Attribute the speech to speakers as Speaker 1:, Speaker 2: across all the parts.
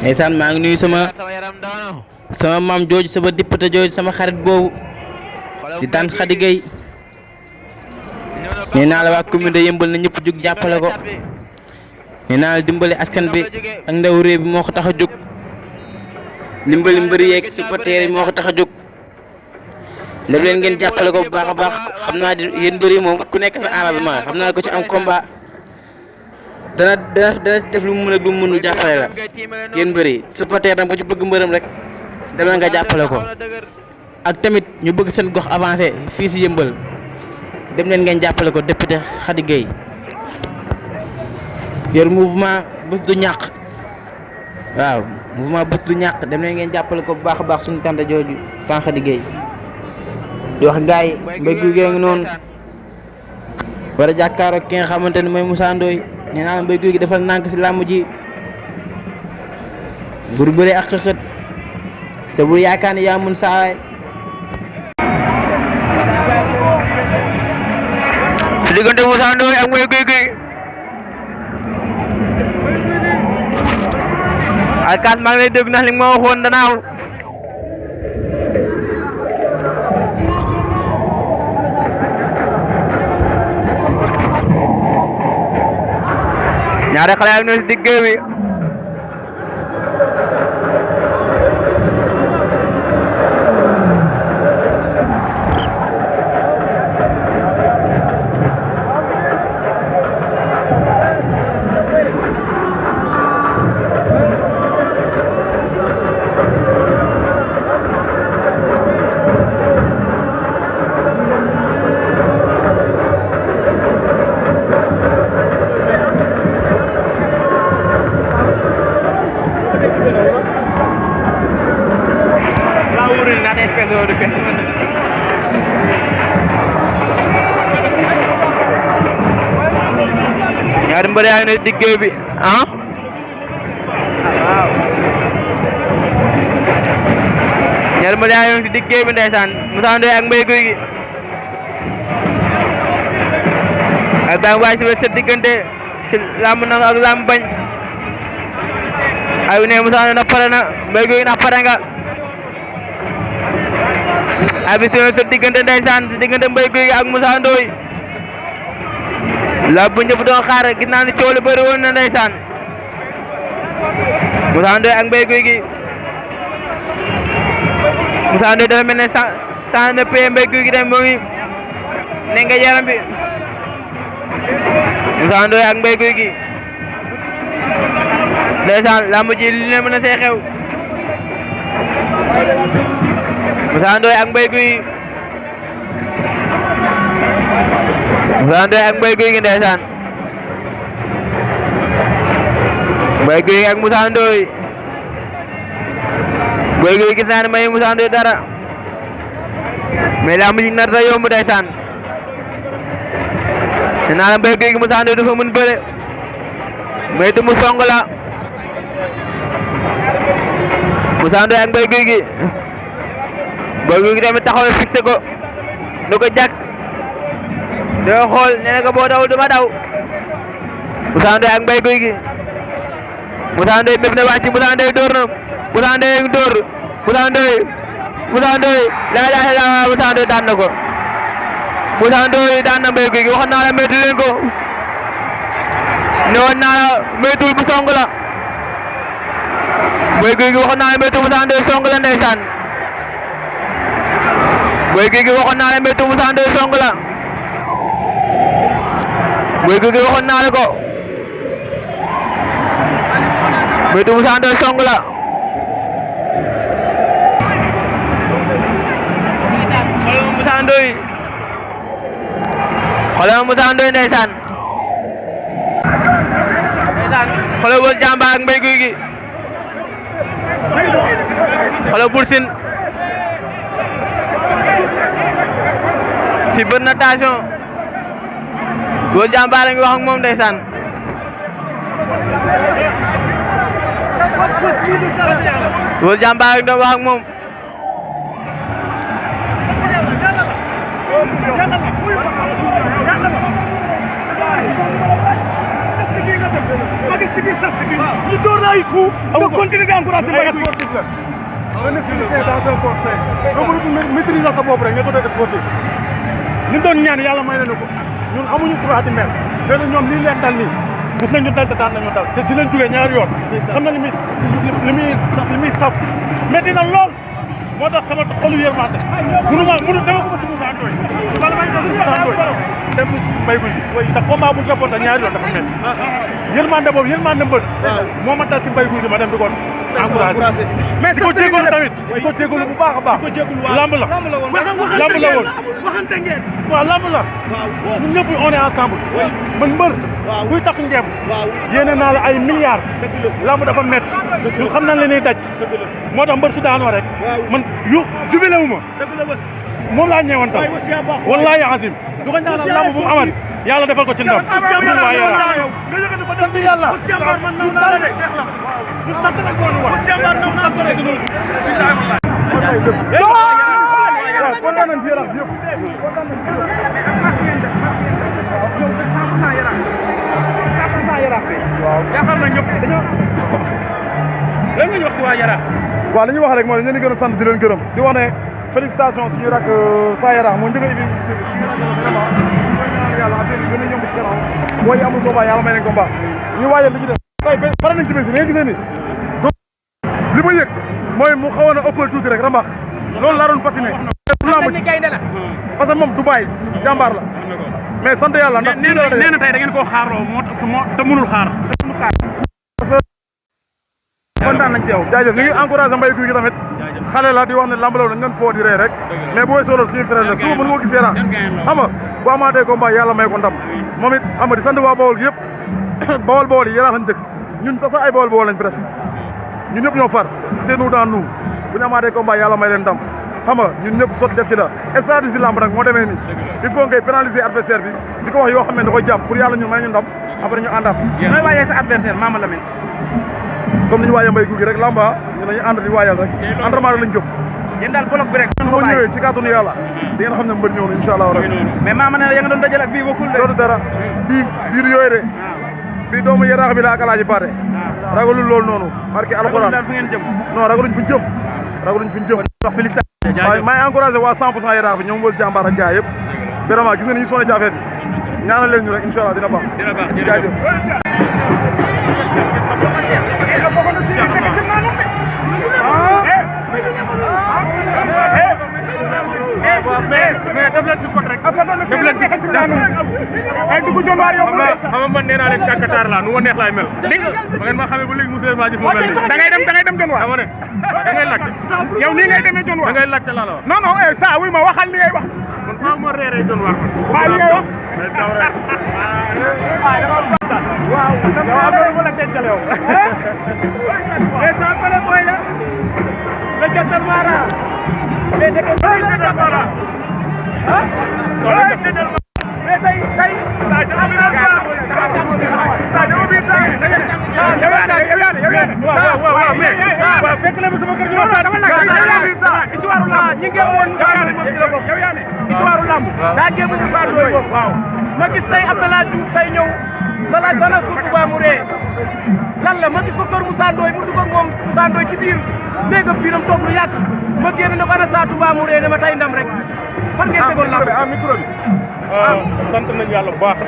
Speaker 1: ndeysaan maa ngi nuyu sama maam jooju sama député jooju sama xarit boobu di daan Khady Gueye nee naa la waa commune de Yeumbeul na ñëpp jug jàppale ko nee naa la dimbali askan bi ak ndaw réew bi moo ko tax a jóg dimbali mbëri yeeg supporters yi moo ko tax a jóg def leen ngeen jàppale ko bu baax a baax xam naa di yéen mbëri moom ku nekk sa arrangement xam naa ko ci am combat dana def lu mu mën ak lu mu mënul jàppale la yéen mbëri supporter dam ko ci bëgg mbërëm rek dama nga jàppale ko ak tamit ñu bëgg seen gox avancé fii si Yeumbeul dem leen ngeen jàppale ko député Khady Gueye yor mouvement bés du ñàkk waaw mouvement bés du ñàkk dem leen ngeen jàppale ko bu baax a baax suñu tante jooju kan Khady Gueye di wax gars yi Mbaye Gouye Gui ngi noonu war a jàkkaaroo ki nga xamante ni mooy Moussa Ndoye nee naa la Mbaye Gouye Gui defal nànk si làmb ji bur bëre ak xëxët te bu yaakaar ne yaa mun saawaay
Speaker 2: si diggante Moussa Ndoye ak Mbaye Gouye Gui alkaat maa ngi lay dégg ndax li ma waxoon danaaw ñaari xale ak noonu si digg bi ñaari mbër yaa ngi ne diggee bi waaw ñaari mbër yaa ngi si diggee bi ndeysaan Moussa Ndoye ak Mbaye Gouye Gui ak daan waay si sa diggante si lamb na ak lamb bañ ay ne Moussa Ndoye na pare na Mbaye Gouye Gui na pare nga ay bi sa diggante ndeysaan si diggante Mbaye Gouye Gui ak Moussa Ndoye la bu ñëpp doon xaar gis naa ne coow lu bëri woon na ndeysaan Moussa Ndoye ak Mbaye Gouye Gui Moussa Ndoye dafa mel ne sans ne paie Mbaye Gouye Gui dem moo ngi ne nga yaram bi Moussa Ndoye ak Mbaye Gouye Gui ndeysaan lamb ji li ne mën na see xew Moussa Ndoye ak Mbaye Gouye Gui Moussa Ndoye ak Mbaye Gouye Gui ndeysaan Mbaye Gouye Gui ak Moussa Ndoye Mbaye Gouye Gui gis naa ne may Moussa Ndoye dara mais lamb ji nar ta yomb ndeysaan nee naa la Mbaye Gouye Gui Moussa Ndoye dafa mën bëre mais tu mu song la Moussa Ndoye ak Mbaye Gouye Gui Mbaye Gouye Gui tamit taxaw fixé ko da ko jàkk doo xool nee na ko boo dawul duma daw Moussa Ndoye ak Mbaye Gouye Gui Moussa Ndoye méf na wàcc Moussa Ndoye door na Moussa Ndoye door Moussa Ndoye la ilaha illallah Moussa Ndoye daan na ko Moussa Ndoye daan na Mbaye Gouye Gui waxoon naa la métti leen ko ne woon naa la méttul bu song la Mbaye Gouye Gui waxoon naa la méttul Moussa Ndoye song la ndeysaan Mbaye Gouye Gui waxoon naa la méttul Moussa Ndoye song la Mbaye Gouye Gui waxoon naa la ko méttul Moussa Ndoye song la xoolal Moussa Ndoye xoolal Moussa Ndoye ndeysaan xoolal Weuz Diambar ak Mbaye Gouye Gui xoolal Bour Sine si bët natation Weuz Diambar a ngi wax ak moom ndeysaan Weuz Diambar a ngi doon wax ak moom
Speaker 3: sigil sas sigil ñu door la ay coup nga continuer di encourager Mbaye Gouy Gui nga ne c'est dans un conseil nga mënut maîtriser sa bopp rek nga tuddee sportif li doon ñaan yàlla may nañu ko ñun amuñu droit di mel te ñoom lii leen dal nii gis nañu dal te daan nañu dal te si leen jógee ñaari yoon xam na li muy saf métti na lool moo tax sama xolu yërmande mënu dama ko ba si Moussa Ndoye wala may dem si Moussa Ndoye dem si Mbaye Gouy Gui ndax combat bu ñu ko ñaari yoon dafa métti yërmande boobu yërmande mbër moo ma dal si Mbaye Gouy Gui ma dem di ko encouragé mais di ko jégalu tamit di ko jégalu bu baax a baax lamb la woon waxante ngeen waaw lamb la ñun ñëpp on est ensemble man mbër kuy takk ngeem yéene naa la ay milliards lamb dafa métti ñun xam nañ la ñuy daj moo tax mbër su daanoo rek man yu jubilé wu ma moom laa ñeewantal wallaahi azim du ko ñaanal lamb bu mu amat yàlla defal ko ci ndam ñun waa Yara sant yàlla ñu sant nag moo ñu wax kontaan nañ ci Yara yëpp kontaan nañ ci Yara waaw yaakaar naa ñëpp dañoo lan nga ñu wax ci waa Yara waaw li ñu wax rek mooy ñu leen gën a sant di leen gërëm di wax ne félicitations suñu rak Sa Yara moo njëkk a indi vraiment yàlla affaire yi gën a ñëw ci kanam booy amul combat yàlla may nañ combat ñu waajal li ci def tey pare nañ ci bés bi nga gisee ni li ma yëg mooy mu xawoon a ëppal tuuti rek rambax loolu laa doon patiné parce que moom du bàyyi jàmbaar la mais sant yàlla ndax nee na tey da ngeen koo xaaroo moo te mënul xaar parce que kontaan nañ si yow jaajëf ñu ngi encouragé Mbaye Gouy Gui tamit xale la di wax ne lamb la dañ leen foo di ree rek mais boo weesoo loolu suñu frère la suba mën nga ko gis Yara xam nga bu amaatee combat yàlla may ko ndam moom it xam nga di sant waa Bawol gi yëpp Bawol yi Yara lañ dëkk ñun sax ay Bawol lañ presque ñun ñëpp ñoo far c'est nous dans nous bu ñu amaatee combat yàlla may leen ndam xam nga ñun ñëpp sotti def ci la stratégie lamb nag moo demee nii il faut ngay pénaliser adversaire bi di ko wax yoo xam ne da koy jàpp pour yàlla ñun may ñu ndam après ñu àndaat nooy waajee sa adversaire Mama Lamine comme ni ñu waajee Mbaye Gouy Gui rek lamba ñu dañuy ànd di waajal rek entraînement rek lañ jëm yéen daal bloc bi rek su ma ñëwee ci kàttanu yàlla di ngeen xam ne mbër ñëw na incha allah rabbi mais Mama ne ya nga doon dajal ak bii bokkul de loolu dara bii du yooyu de bii doomu Yaraax bi la ak Alaaji Paate ragalul loolu noonu marqué alxuraan non ragaluñ fuñ jëm ragaluñ fuñ jëm waaye maa ngi encouragé waa 100% Yaraax bi ñoom wës jàmbaar ak gars yëpp vraiment gis nga ni ñu sonné ci affaire bi ñaanal leen ñu rek incha allah dina baax jaajëf mais def leen ci code rek def leen ci ay dugg John Waar yow xam nga man nee naa leen kàkkataar laa nu ma neex laay mel ba ngeen ma xamee ba léegi monsieur ma gis ma mel nii da ngay dem John Waar dama ne da ngay laajte yow nii ngay demee John Waar da ngay laajte laa la wax non non ça wuy ma waxal li ngay wax man faaw ma reeree John Waar waaw li ngay wax waaw dama la tencale yow mais ça pare mooy la nga jantal mara mais dëkk mara ah mais tey waaw fekk na ma sama kër gi dama la histoire lamb ñi ngi woon yow yaa ne histoire lamb daa jéem a Moussa Ndoye waaw ma gis tey Abdallah Diouf tey ñëw dana surtout ba mu ree lan la ma gis ko kër Moussa Ndoye mu dugg ak moom Moussa Ndoye ci biir néegam biiram toog lu yàgg ma génn ne ko ana Sa Touba mu ree ne ma tey ndam rek fan ngeen tegoon lamb micro bi sant nañu yàlla bu baax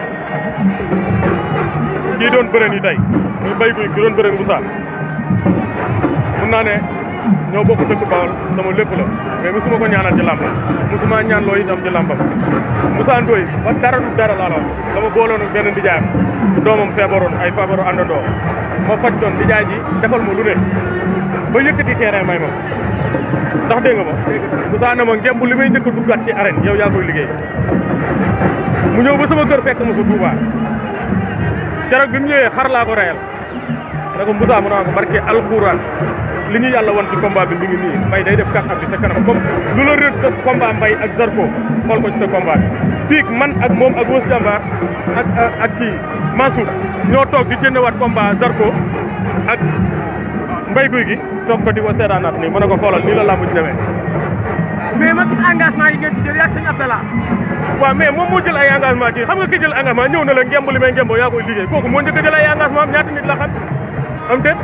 Speaker 3: kii doon bëre nii tey muy Mbaye Gouy Gui ki doon bëre Moussa mun naa ne ñoo bokk dëkk Bawol sama lépp la mais musuma ko ñaanal ci làmb musuma ñaan loo itam ci làmbam Moussa Ndoye ba dara du dara laa la dama booloon ak benn ndijaayam doomam feebaroon ay feebaru àndandoo ma faj doon ndijaay ji defal ma lu ne ba yëkkati terrain may ma ndax dégg nga ma Moussa ne ma ngemb li may njëkk a duggaat ci arène yow yaa koy liggéey mu ñëw ba sama kër fekk ma ko Touba keroog bi mu ñëwee xar laa ko reyal ne ko Moussa mu naa ko barke alxuraan li ñu yàlla wan ci combat bi mi ngi nii Mbaye day def 4 appuis sa kanam comme lu la rëdd sa combat Mbaye ak Zarko xool ko ci sa combat bi piik man ak moom ak Wës Jàmbaar ak kii Mansour ñoo toog di jëndewaat combat Zarko ak Mbaye Gouy Gui toog ko di ko seetaanaat nii mën na ko xoolal nii la làmb ji demee mais ma gis engagement yi ngeen ci jël yaa sëñ Abdallah. waaw mais moom moo jël ay engagement ci xam nga ki jël engagement ñëw na la ngemb li may ngemboo yaa koy liggéey kooku moo njëkk a jël ay engagement am ñaata nit la xam am déet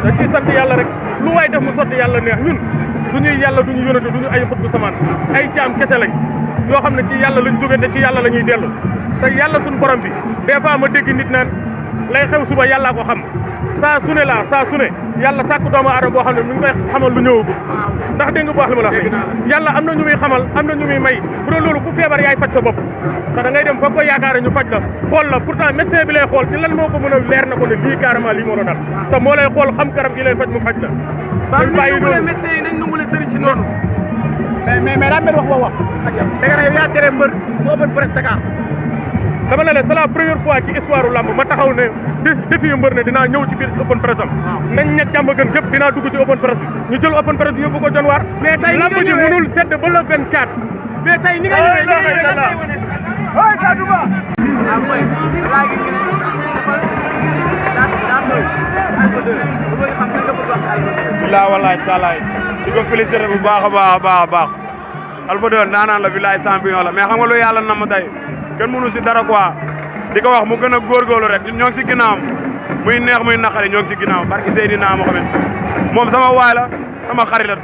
Speaker 3: dañ ciy sant yàlla rek lu waay def mu sotti yàlla neex ñun du ñuy yàlla du ñu yónate du ñu ay xut bu samaan ay jaam kese lañ yoo xam ne ci yàlla lañ jóge te ci yàlla la ñuy dellu te yàlla suñu borom bi des fois ma dégg nit naan lay xew suba yàllaa ko xam saa su ne saa su ne yàlla sàkk doomu aadama boo xam ne mi ngi koy xamal lu ñëwagul ndax dégg nga bu wax li ma la wax yàlla am na ñu muy xamal am na ñu muy may bu doon loolu ku feebar yaay faj sa bopp te da ngay dem foog ko yaakaare ñu faj la xool la pourtant médecin bi lay xool ci lan moo ko mën a leer na ko ne lii carrément lii moo la dal te moo lay xool xam garab gi lay faj mu faj la dañ bàyyi loolu médecin yi nañ nungule sëriñ si noonu mais daa mel wax da nga ne yow yaa tere mbër mu open presse Dakar dama ne la c'est la première fois ci histoire u lamb ma taxaw ne défi yu mbër ne dinaa ñëw ci biir open presse am nañ ñeg jàmm gën gépp dinaa dugg ci open presse bi ñu jël open presse bi yóbbu ko John waar mais tey lamb ji mënul sedd ba le 24 mais tey ni nga ñëwee oy Sadou Ba boy la gi ngi la wallahi taalaay di ko féliciter bu baax a baax Alpha 2 naanaan la bilaay champion la mais xam nga lu yàlla nam tey kenn mënu si dara quoi di ko wax mu gën a góorgóorlu rek ñoo ngi si ginnaawam muy neex muy naqari ñoo ngi si ginnaawam barki Seydina Mohamed moom sama waay la sama xarit la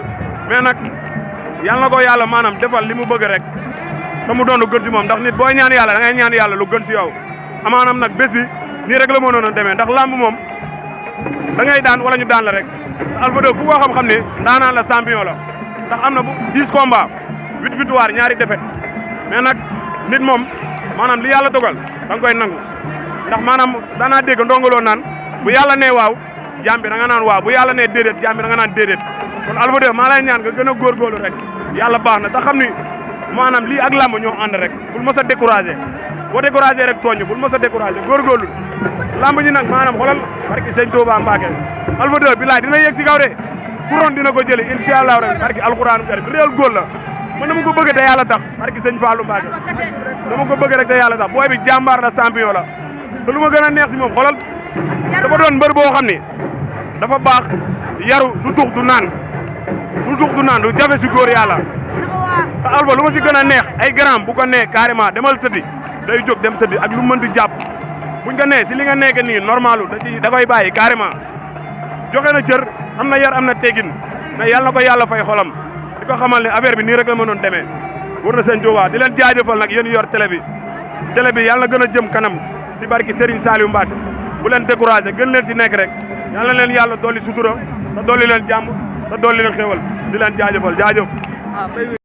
Speaker 3: mais nag yal na ko yàlla maanaam defal li mu bëgg rek te mu doon lu gën si moom ndax nit booy ñaan yàlla da ngay ñaan yàlla lu gën si yow amaanam nag bés bi nii rek la mënoon a demee ndax lamb moom da ngay daan wala ñu daan la rek Alpha 2 ku ko xam-xam ne ndaanaan la champion la ndax am na bu 10 combats 8 victoire ñaari défaite mais nag nit moom maanaam li yàlla dogal da nga koy nangu ndax maanaam daanaa dégg ndongoloo naan bu yàlla nee waaw jaam bi da nga naan waaw bu yàlla nee déedéet jaam bi da nga naan déedéet kon Alpha 2 maa lay ñaan nga gën a góorgóorlu rek yàlla baax na te xam ni maanaam lii ak làmb ñoo ànd rek bul mës a découragé boo découragé rek tooñ bul mës a découragé góorgóorlu làmb ñi nag maanaam xoolal barki sëñ Touba Mbacke Alpha 2 bilaay dina yegg si kaw de couronne dina ko jëli incha allah rek barki alxuraan karim réel góor la man dama ko bëgg te yàlla tax barki sëñ Fallou Mbacke dama ko bëgg rek te yàlla tax booy bi jàmbaar la champion la te lu ma gën a neex si moom xoolal dafa doon mbër boo xam ni dafa baax yaru du tux du naan du jafe si góor yàlla te Alpha lu ma si gën a neex ay gram bu ko nee carrément demal tëddi day jóg dem tëddi ak lu mën di jàpp buñ ko nee si li nga nekk nii normalu da koy bàyyi carrément joxe na cër am na yar am na teggin mais yàlla na ko yàlla fay xolam di ko xamal ne affaire bi nii rek la mënoon demee war na seen Touba di leen jaajëfal nag yéen yor télé bi yàlla na gën a jëm kanam si barki Serigne Saliou Mbacke bu leen découragé gën leen si nekk rek yàlla leen yàlla dolli sutura te dolli leen jàmm te dolli leen xéwal di leen jaajëfal jaajëf